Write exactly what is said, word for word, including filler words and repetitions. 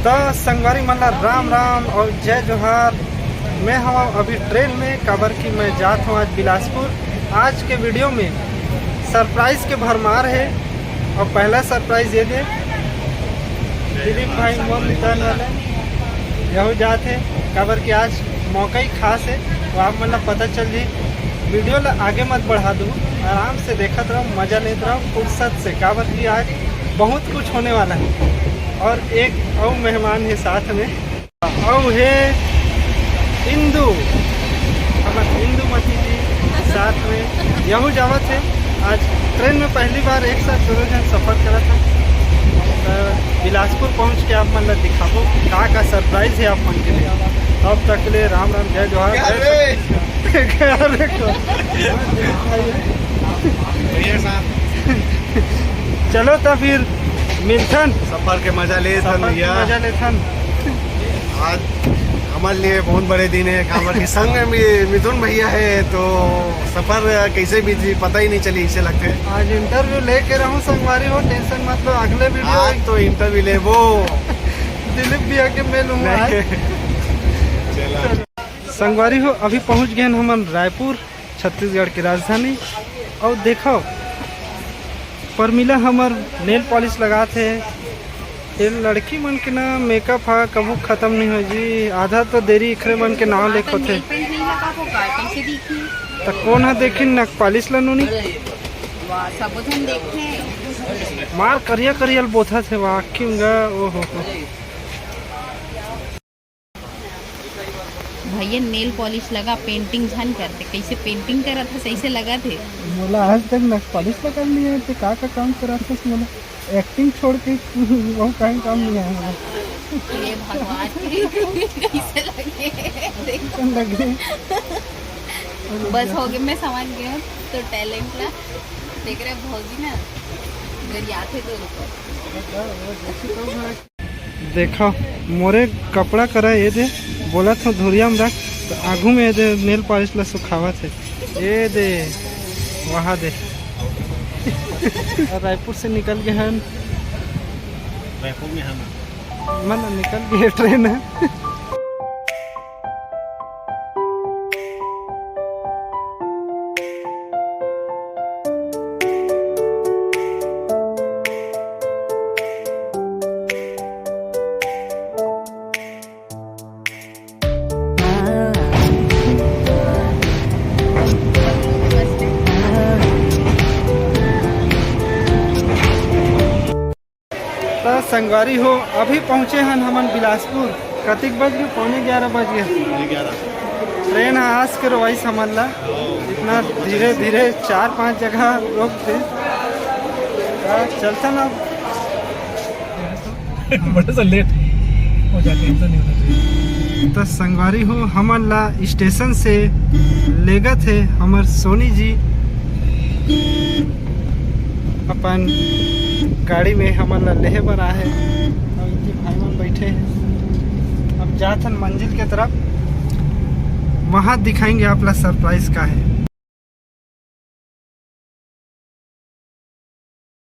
त संगवारी मन ला राम राम और जय जोहार। मैं हूँ अभी ट्रेन में, काबर कि मैं जात हूँ आज बिलासपुर। आज के वीडियो में सरप्राइज के भरमार है और पहला सरप्राइज ये दे दिलीप भाई मोर मितान वाला यहू जात है, काबर कि आज मौका ही खास है। वो आप मन ला पता चल जी। वीडियो ला आगे मत बढ़ा दू, आराम से देखत रहो, मजा लेत रहो फुर्सत से, काबर कि आज बहुत कुछ होने वाला है। और एक और मेहमान है साथ में, और है इंदु, हमर इंदुमती जी साथ में यहू जावत है। आज ट्रेन में पहली बार एक साथ दोनों जन सफर करा था। तो बिलासपुर पहुंच के आप मन ला दिखाबो का का सरप्राइज है आप मन के लिए। तब तक के लिए राम राम, जय जोहार, क्या जय रे? छत्तीसगढ़। अरे को- भैया साहब। चलो तो फिर मिलथन। सफर के मजा ले थन सफर के भैया। मजा लेथन। आज हमारे लिए बहुत बड़े दिन है, काबर के संग में भी मिथुन भैया है, तो सफर कैसे बीती पता ही नहीं चली, इसे लगते। आज इंटरव्यू लेके रहूं संगवारी हो, टेंशन मत लो, अगले वीडियो आज तो इंटरव्यू ले वो। दिलीप भैया के मिलूंगा आज। चला। संगवारी हो, अभी पहुंच गए हन हमन रायपुर, छत्तीसगढ़ के राजधानी। और देखो, परमिला हमर नेल पॉलिश लगात हे। ये लड़की मन के ना मेकअप हा कभू खत्म नहीं हो जी, आधा तो देरी इखरे मन के नाव लेखत हे। नेल पेंट नहीं लगाबो का, कैसे दिखी? त कौन हा देखी नक पॉलिश ला नोनी? वाह, सबो झन देखे। मार करिया करिया ल बोथत हे, वाह, क्यों गा, ओ हो हो। भैया नेल पॉलिश लगा, पेंटिंग झन करते, कैसे पेंटिंग करत हस, ऐसे लगत हे। मोला आज तक नक पॉलिश लगा नहीं है, ते का का काम करत हस? मोला एक्टिंग छोड़ के वो कहीं काम नहीं आया मोला। हे भगवान, कैसे लगे? कैसन लगे? बस हो गए, मैं समझ गई हूँ तो टैलेंट ला देख रहे भौजी ना गरियाथे तो रुको। देखो, मोरे कपड़ा करा ये दे, बोलत हूँ धुरिया में रख, तो आगू में ये दे नेल पॉलिश ला सुखावत हे। ये दे, वहाँ दे। रायपुर से निकल गए हन। रायपुर में हम मन निकल गए ट्रेन है। त संगवारी हो, अभी पहुँचे हन हमन बिलासपुर। कतिक बज गए? पौने ग्यारह बज गए। पौने ग्यारह। ट्रेन ह आस के रोवाइस हमन ला, इतना धीरे धीरे चार पांच जगह रोक दे। त चलथन अब। बड़ा सा लेट हो जाते हैं, ऐसा नहीं होना चाहिए। त संगवारी हो, हमन ला स्टेशन से लेगत हे हमर सोनी जी, अपन गाड़ी में हमन ला लेहे बर आए हे। और इनके भाई मन बैठे हैं, अब जात हन मंजिल के तरफ, वहाँ दिखाएंगे आप ला सरप्राइज का है।